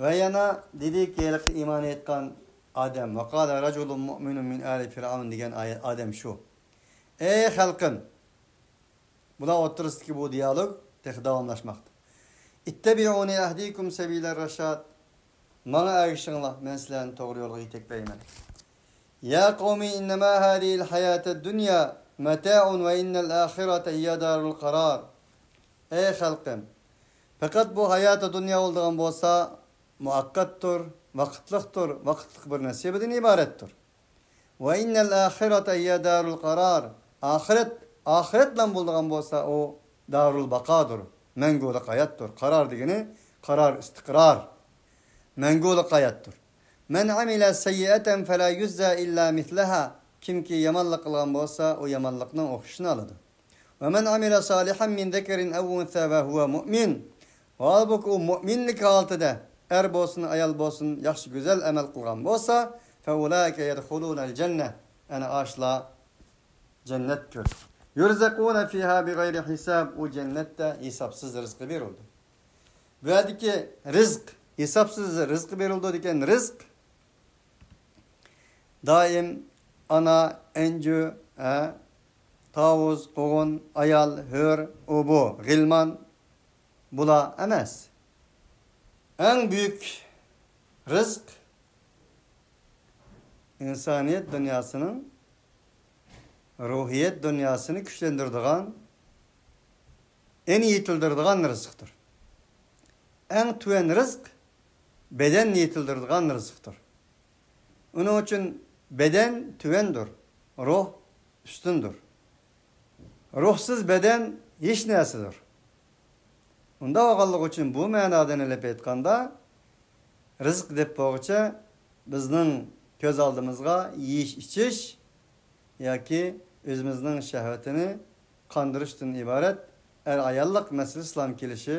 ۋە يەنە دېدىكى، ھېلىقى ئىمان ئېيتقان ئادەم، وقال رجل مؤمن من آل فرعون دېگەن ئايە-، ئادەم شۇ. ئەي خەلقىم! بۇلار ئوتتۇرىسىدىكى بۇ دىيالوگ تېخى داۋاملاشماقتا. اتبعوني أهدكم سبيل الرشاد. ماڭا ئەگىشىڭلار، مەن سىلەرنى توغرا يولغا يېتەكلەيمەن. يا قوم إنما هذه الحياة الدنيا متاع وإن الآخرة هي دار القرار. ئەي خەلقىم، پەقەت بۇ ھاياتى دۇنيا بولىدىغان بولسا، مۇۋەققەتتۇر، ۋاقىتلىقتۇر، ۋاقىتلىق بىر نېسىبىدىن ئىبارەتتۇر. وإن الآخرة هي دار القرار. ئاخىرەت، ئاخىرەت بىلەن بولىدىغان بولسا، ئۇ دارۇل باقادۇر، مەڭگۈلۈك ھاياتتۇر. قارار دېگىنى قارار، ئىستىقرار. مەڭگۈلۈك ھاياتتۇر. من عمل سيئة فلا يجزى إلا مثلها. كىمكى يامانلىق قىلغان بولسا، ئۇ يامانلىقنىڭ ئوخشىشىنى ئالىدۇ. ومن عمل صالحا من ذكر أو أنثى وهو مؤمن. ھالبۇكى، ئۇ مۇئمىنلىك ھالىتىدە، ئەر بولسۇن، ئايال بولسۇن، ياخشى، گۈزەل ئەمەل قىلغان بولسا، فأولئك يدخلون الجنة. ئەنە ئاشۇلار جەننەتكە كىرىدۇ. يرزقون فيها بغير حساب. ئۇ جەننەتتە ھېسابسىز رىزقى بېرىلىدۇ. بۇ يەردىكى رىزق، ھېسابسىز رىزقى بېرىلىدۇ دېگەن رىزق، دائىم ئانا، ئەنجۈ، ھە، تاۋۇز، قوغۇن، ئايال، ھۆر، ئۇ بۇ، غىلمان، بۇلار ئەمەس. ئەڭ بۈيۈك رىزق ئىنسانىيەت دۇنياسىنىڭ روھىيەت دۇنياسىنى كۈچلەندۈرىدىغان، ئېنى يېتىلدۈرىدىغان رىزىقتۇر. ئەڭ تۆۋەن رىزىق بەدەننى يېتىلدۈرىدىغان رىزىقتۇر. ئۇنىڭ ئۈچۈن بەدەن تۆۋەندۇر، روھ ئۈستۈندۇر. روھسىز بەدەن ھېچ نەرسىدۇر. ئۇنداق بولغانلىقى ئۈچۈن بۇ مەنادىن ئېلىپ ئېيتقاندا، رىزىق دەپ بولغۇچە بىزنىڭ كۆز ئالدىمىزغا يېيىش-ئىچىش ياكى ئۆزىمىزنىڭ شەھۋىتىنى قاندۇرۇشتىن ئىبارەت ئەر-ئاياللىق مەسىلىسىلا كېلىشى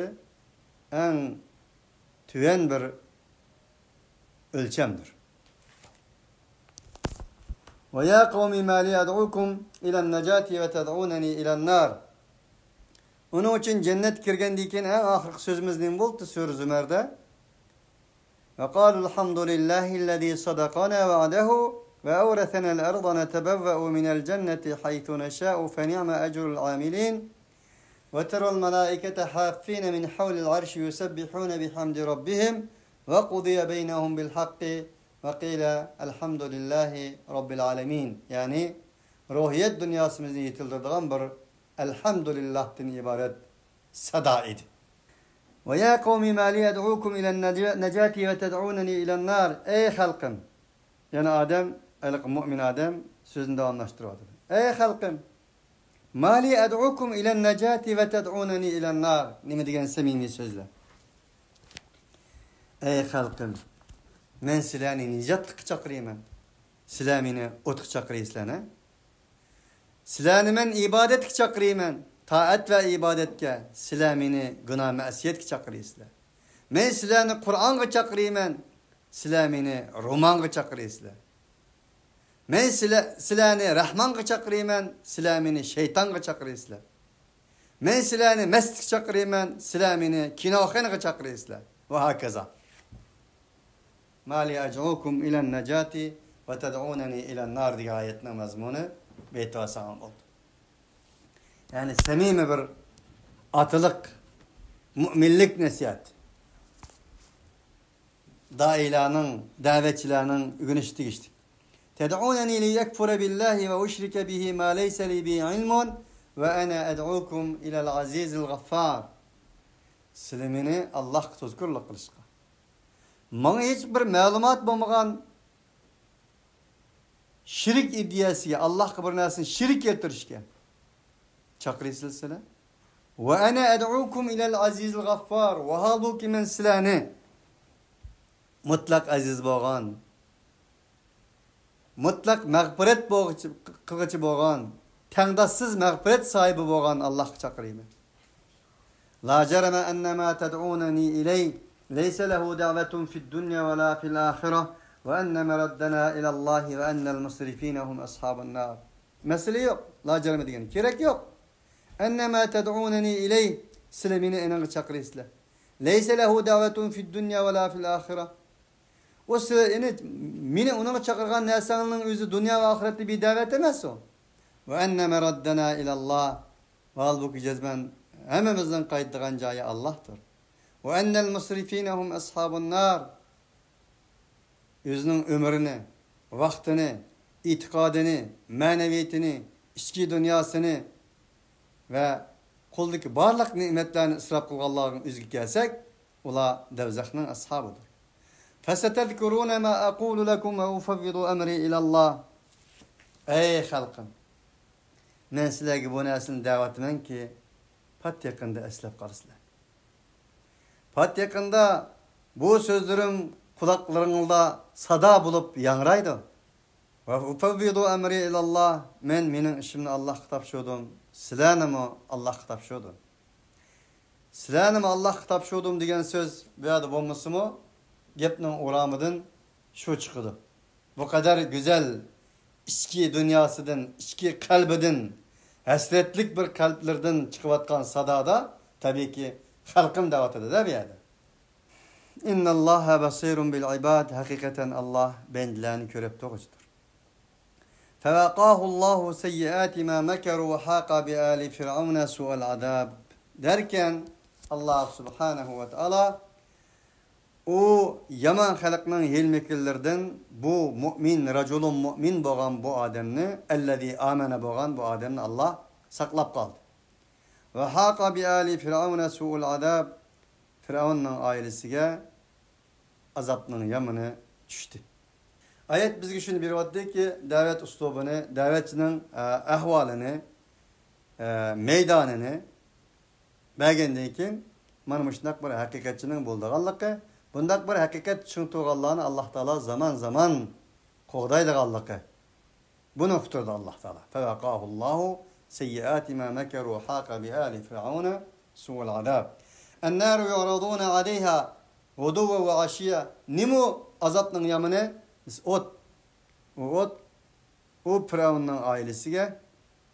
ئەڭ تۆۋەن بىر ئۆلچەمدۇر. ويا قوم ما لي أدعوكم إلى النجاة وتدعونني إلى النار. ئۇنىڭ ئۈچۈن جەننەتكە كىرگەندىن كېيىن ئەڭ ئاخىرقى سۆزىمىز نېمە بولدى؟ سۈرە زۇمەردە. وقالوا الحمد لله الذي صدقنا وعده وأورثنا الأرض نتبوأ من الجنة حيث نشاء فنعم أجر العاملين. وترى الملائكة حافين من حول العرش يسبحون بحمد ربهم وقضي بينهم بالحق وقيل الحمد لله رب العالمين. يەنى روھىيەت دۇنياسىمىزنى يېتىلدۈرىدىغان بىر ئەلھەمدۇلىللاھتىن ئىبارەت سادا ئىدى. ويا قوم ما لي أدعوكم إلى النجاة وتدعونني إلى النار. ئەي خەلقىم! يەنە ئادەم، ھېلىقى مۇئمىن ئادەم سۆزىنى داۋاملاشتۇرۇۋاتىدۇ. ئەي خەلقىم! ما لي أدعوكم إلى النجاة وتدعونني إلى النار. نېمە دېگەن سەمىمىي سۆزلەر. ئەي خەلقىم! مەن سىلەرنى نىجاتلىققا چاقىرىمەن. سىلەر مېنى ئوتقا چاقىرىسىلەر، ھە؟ سىلەرنى مەن ئىبادەتكە چاقىرىمەن، تائەت ۋە ئىبادەتكە. سىلەر مېنى گۇناھ-مەسىيەتكە چاقىرىسىلەر. مەن سىلەرنى قۇرئانغا چاقىرىمەن، سىلەر مېنى رومانغا چاقىرىسىلەر. مەن سىلە-، سىلەرنى رەھمانغا چاقىرىمەن، سىلەر مېنى شەيتانغا چاقىرىسىلەر. مەن سىلەرنى مەستكە چاقىرىمەن، سىلەر مېنى كىنوخانىغا چاقىرىسىلەر. ۋە ھاكازا. ما لي أدعوكم إلى النجاة وتدعونني إلى النار دېگەن ئايەتنىڭ مەزمۇنى بېيىتىۋالساڭلار بولدى. يەنى سەمىمىي بىر ئاتىلىق، مۇئمىنلىك نەسىھەت. دائىيلارنىڭ، دەۋەتچىلەرنىڭ ئۆگىنىشى تېگىشلىك. تدعونني لأكفر بالله وأشرك به ما ليس لي به علم وأنا أدعوكم إلى العزيز الغفار. سىلەر مېنى ئاللاھقا توزكۇرلۇق قىلىشقا، ماڭا ھېچ بىر مەلۇمات بولمىغان شىرك ئىدىيەسىگە، ئاللاھقا بىر نەرسىنى شىرك كەلتۈرۈشكە چاقىرىسىلەر سىلەر. وأنا أدعوكم إلى العزيز الغفار. ۋاھالبۇكى، مەن سىلەرنى مۇتلەق ئەزىز بولغان، مۇتلەق مەغپىرەت بولغۇچى، قىلغۇچى بولغان، تەڭداشسىز مەغپىرەت ساھىبى بولغان ئاللاھقا چاقىرىمەن. لا جرم أن ما تدعونني إليه ليس له دعوة في الدنيا ولا في الآخرة وأن مردنا إلى الله وأن المسرفين هم أصحاب النار. مەسىلە يوق. لا جرم دېگەن كېرەك يوق. أن ما تدعونني إليه، سىلەر مېنى ئېنىڭغا چاقىرىسىلەر. ليس له دعوة في الدنيا ولا في الآخرة. ئۇ سىلەر، يەنى مېنى ئۇنىڭغا چاقىرغان نەرسەڭنىڭ ئۆزى دۇنيا ۋە ئاخىرەتتە بىر دەۋەت ئەمەس ئۇ. وأن مردنا إلى الله. ھالبۇكى، جەزمەن ھەممىمىزنىڭ قايتىدىغان جايى ئاللاھتۇر. وأن المسرفين هم أصحاب النار. ئۆزىنىڭ ئۆمرىنى، ۋاقتىنى، ئېتىقادىنى، مەنىۋىيىتىنى، ئىچكى دۇنياسىنى ۋە قولىدىكى بارلىق نېمەتلەرنى ئىسراپ قىلغانلارنىڭ ئۆزىگە كەلسەك، ئۇلار دەۋزەخنىڭ ئەسھابىدۇر. فستذكرون ما أقول لكم وأفوض أمري إلى الله. ئەي خەلقىم، مەن سىلەرگە بۇ نەرسىنى دەۋاتىمەنكى، پات يېقىندا ئەسلەپ قالىسىلەر. پات يېقىندا بۇ سۆزلىرىم قۇلاقلىرىڭلاردا سادا بولۇپ ياڭرايدۇ. وأفوض أمري إلى الله. مەن مېنىڭ ئىشىمنى ئاللاھقا تاپشۇردۇم. سىلەرنىمۇ ئاللاھقا تاپشۇردۇم. سىلەرنىمۇ ئاللاھقا تاپشۇردۇم دېگەن سۆز بۇ يەردە بولمىسىمۇ، گەپنىڭ ئورامىدىن شۇ چىقىدۇ. بۇ قەدەر گۈزەل ئىچكى دۇنياسىدىن، ئىچكى قەلبىدىن، ھەسرەتلىك بىر قەلبلىرىدىن چىقىۋاتقان سادادا، تەبىئىيكى، خەلقىم دەۋاتىدۇ-دە بۇ يەردە. إن الله بصير بالعباد. ھەقىقەتەن ئاللاھ بەندىلەرنى كۆرۈپ تۇرغۇچىدۇر. فوقاه الله سيئات ما مكروا وحاق بآل فرعون سوء العذاب. دەركەن، ئاللاھ سۇبھانەھۇ ۋە تائالا ئۇ يامان خەلقنىڭ ھىيلە-مىكىرلىرىدىن بۇ مۇئمىن، رەجۇلۇن مۇئمىن بولغان بۇ ئادەمنى، ئەللەزى ئامەنە بولغان بۇ ئادەمنى ئاللاھ ساقلاپ قالدى. ۋە ھاقا بىئالى فىرئەۋنە سۇئۇل ئازاب، فىرئەۋننىڭ ئائىلىسىگە ئازابنىڭ يامىنى چۈشتى. ئايەت بىزگە شۇنى بېرىۋاتىدۇكى، دەۋەت ئۇسلۇبىنى، دەۋەتچىنىڭ، ئە، ئەھۋالىنى، ئە، مەيدانىنى بەرگەندىن كېيىن، مانا مۇشۇنداق بىر ھەقىقەتچىنىڭ بولىدىغانلىقى، بۇنداق بىر ھەقىقەت چىڭ تۇرغانلارنى ئاللاھ تائالا زامان-زامان قوغدايدىغانلىقى، بۇنى ئۇقتۇرىدۇ ئاللاھ تائالا. فوقاه الله سيئات ما مكروا وحاق بآل فرعون سوء العذاب. النار يعرضون عليها غدوا وعشيا. نېمە ئۇ ئازابنىڭ يامىنى؟ ئوت. ئۇ ئوت ئۇ پىرئەۋننىڭ ئائىلىسىگە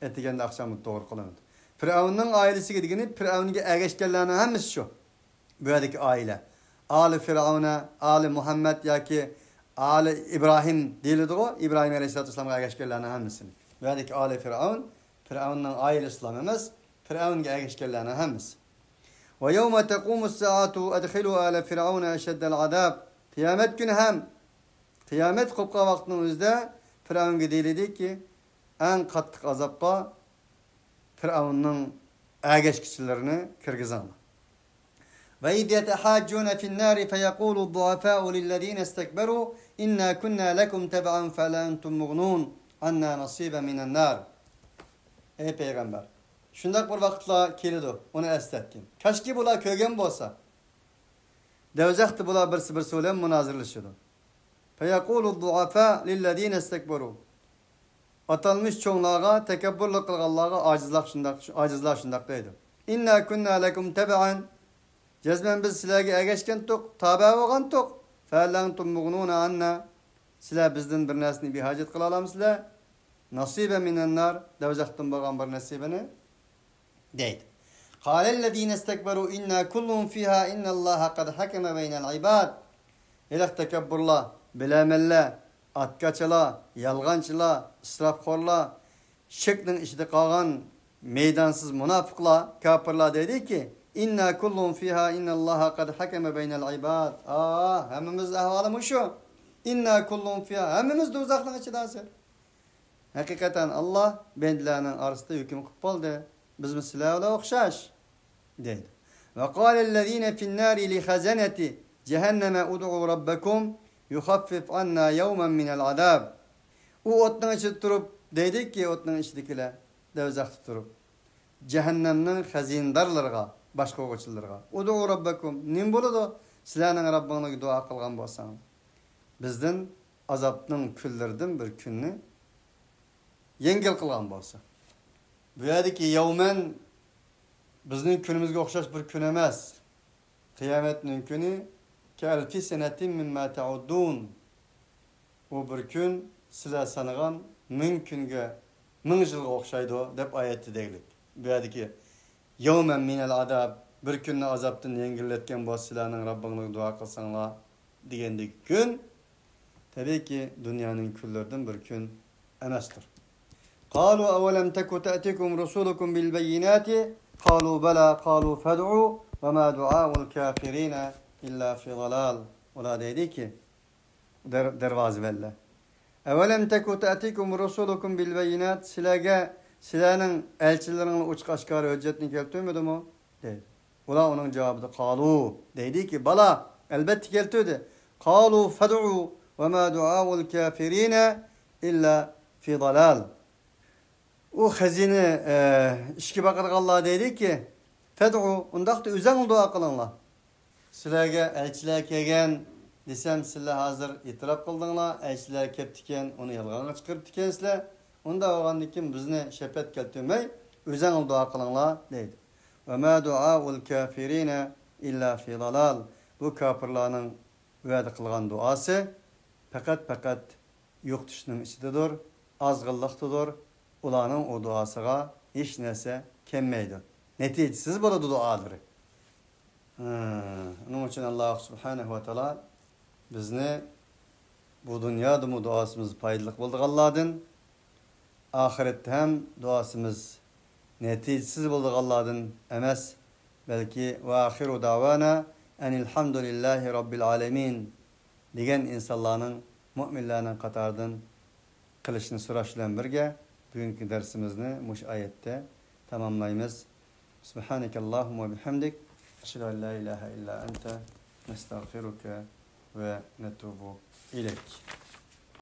ئەتىگەندە ئاخشامدا توغرا قىلىنىدۇ. پىرئەۋننىڭ ئائىلىسىگە دېگىنى پىرئەۋنگە ئەگەشكەنلەرنىڭ ھەممىسى شۇ. بۇ يەردىكى ئائىلە. ئالى فىرئەۋنە، ئالى مۇھەممەد ياكى ئالى ئىبراھىم دېيىلىدىغۇ، ئىبراھىم ئەلەيھىسسالاتۇ ۋەسسالامغا ئەگەشكەنلەرنىڭ ھەممىسىنى. بۇ يەردىكى ئالى فىرئەۋن، پىرئەۋننىڭ ئائىلىسىلا ئەمەس، پىرئەۋنگە ئەگەشكەنلەرنىڭ ھەممىسى. ويوم تقوم الساعة أدخلوا آل فرعون أشد العذاب. قىيامەت كۈنى ھەم قىيامەت قوپقان ۋاقىتنىڭ ئۆزىدە پىرئەۋنگە دېيىلىدىكى، ئەڭ قاتتىق ئازابقا پىرئەۋننىڭ ئەگەشكۈچىلىرىنى كىرگۈزۈڭلار. وإذ يتحاجون في النار فيقول الضعفاء للذين استكبروا إنا كنا لكم تبعا فهل أنتم مغنون عنا نصيبا من النار. ئەي پەيغەمبەر، شۇنداق بىر ۋاقىتلار كېلىدۇ، ئۇنى ئەسلەتكىن. كاشكى بۇلار كۆرگەن بولسا، دوزاختا بۇلار بىرسى-بىرسى بىلەن مۇنازىرىلىشىدۇ. فيقول الضعفاء للذين استكبروا. ئاتالمىش چوڭلارغا، تەكەببۇرلۇق قىلغانلارغا ئاجىزلار شۇنداق، ئاجىزلار شۇنداق دەيدۇ. إنا كنا لكم تبعا. جەزمەن بىز سىلەرگە ئەگەشكەنتۇق، تابە بولغانتۇق. فهل أنتم مغنون عنا. سىلەر بىزدىن بىر نەرسىنى بىھاجەت قىلالامسىلەر؟ نەسىبەن مىنەننار، دوزاختىن بولغان بىر نەسىبىنى، دەيدۇ. قالەللەزىنە ئىستەكبەرۇ ئىننا كۇللۇن فىھا ئىننەللاھە قەد ھەكەمە بەينەل ئىباد. ھېلىقى تەكەببۇرلار، بىلەمەنلەر، ئاتكاچىلار، يالغانچىلار، ئىسراپخورلار، شەكنىڭ ئىچىدە قالغان مەيدانسىز مۇناپىقلار، كاپىرلار دەيدۇكى، ئىننا كۇللۇن فىھا ئىننەللاھە قەد ھەكەمە بەينەل ئىباد. ئا، ھەممىمىز ئەھۋالى مۇشۇ. ئىننا كۇللۇن فىھا، ھەممىمىز دوزاخنىڭ ئىچىدە ھازىر. ھەقىقەتەن ئاللا بەندىلەرنىڭ ئارىسىدا ھۆكۈم قىلىپ بولدى. بىزمۇ سىلەر بىلەن ئوخشاش، دەيدۇ. ۋەقالەللەزىنە فىننارى لىخەزەنەتى جەھەننەمە ئۇدئۇ رەببەكۇم يۇخەففىف ئاننا يەۋمەن مىنەل ئازاب. ئۇ ئوتنىڭ ئىچىدە تۇرۇپ دەيدۇكى، ئوتنىڭ ئىچىدىكىلەر، دوزاختا تۇرۇپ، جەھەننەمنىڭ خەزىنىدارلىرىغا، باشقۇرغۇچىلىرىغا، ئۇدئۇ رەببەكۇم، نېمە بولىدۇ سىلەرنىڭ رەببىڭلارغا دۇئا قىلغان بولساڭلار؟ بىزدىن ئازابنىڭ كۈنلىرىدىن بىر كۈننى يەڭگىل قىلغان بولسا. بۇ يەردىكى يەۋمەن بىزنىڭ كۈنىمىزگە ئوخشاش بىر كۈن ئەمەس. قىيامەتنىڭ كۈنى كەئەلفى سەنەتىن مىمما تەئۇددۇن. ئۇ بىر كۈن سىلەر سانىغان مىڭ كۈنگە، مىڭ يىلغا ئوخشايدۇ، دەپ ئايەتتە دېگۈلۈك. بۇ يەردىكى يەۋمەن مىنەل ئازاب، بىر كۈننى ئازابتىن يەڭگىللەتكەن بولسا سىلەرنىڭ رەببىڭلارغا دۇئا قىلساڭلار دېگەندىكى كۈن، تەبىئىيكى، دۇنيانىڭ كۈنلىرىدىن بىر كۈن ئەمەستۇر. قالوا أولم تك تأتكم رسلكم بالبينات قالوا بلى قالوا فادعوا وما دعاء الكافرين إلا في ضلال. ئۇلار دەيدىكى، دەر-، دەرۋازىۋەنلەر، أولم تك تأتكم رسلكم بالبينات، سىلەرگە سىلەرنىڭ ئەلچىلىرىڭلار ئوچۇق ئاشكارا ھۆججەتنى كەلتۈرمىدىمۇ؟ دەيدۇ. ئۇلار ئۇنىڭ جاۋابىدا قالۇ، دەيدىكى، بالا، ئەلبەتتە كەلتۈردى. قالۇ فادعوا وما دعاء الكافرين إلا في ضلال. ئۇ خەزىنە، ئە، ئىشىكى باقىدىغانلار دەيدىكى، فادعوا، ئۇنداقتا ئۆزەڭلار دۇئا قىلىڭلار. سىلەرگە ئەلچىلەر كەلگەن دېسەم، سىلەر ھازىر ئېتىراپ قىلدىڭلار، ئەلچىلەر كەپتىكەن، ئۇنى يالغانغا چىقىرىپتىكەنسىلەر. ئۇنداق بولغاندىن كېيىن بىزنى شەپەت كەلتۈرمەي، ئۆزەڭلار دۇئا قىلىڭلار، دەيدۇ. وما دعاء الكافرين إلا في ضلال. بۇ كاپىرلارنىڭ ۋەدە قىلغان دۇئاسى پەقەت، پەقەت يوقىتىشنىڭ ئىچىدىدۇر، ئازغىنلىقتىدۇر. ئۇلارنىڭ ئۇ دۇئاسىغا ھېچ نەرسە كەلمەيدۇ. نەتىجىسىز بولىدۇ دۇئالىرى. ھە، ئۇنىڭ ئۈچۈن ئاللا سۇبھانەھۇ ۋە تائالا بىزنى بۇ دۇنيادىمۇ دۇئاسىمىز پايدىلىق بولىدىغانلاردىن، ئاخىرەتتە ھەم دۇئاسىمىز نەتىجىسىز بولىدىغانلاردىن ئەمەس، بەلكى ۋە ئاخىرۇ دەۋانا ئەنىل ھەمدۇلىللاھى رەببىل ئالەمىن دېگەن ئىنسانلارنىڭ، مۇئمىنلارنىڭ قاتارىدىن قىلىشنى سوراش بىلەن بىرگە، بۈگۈنكى دەرسىمىزنى مۇشۇ ئايەتتە تاماملايمىز. سۇبھانەكەللاھۇممە ۋە بىھەمدىك، ئەشھەدۇ ئەن لا ئىلاھە ئىللا ئەنتە، نەستەغفىرۇكە ۋە نەتۇبۇ ئىلەيك.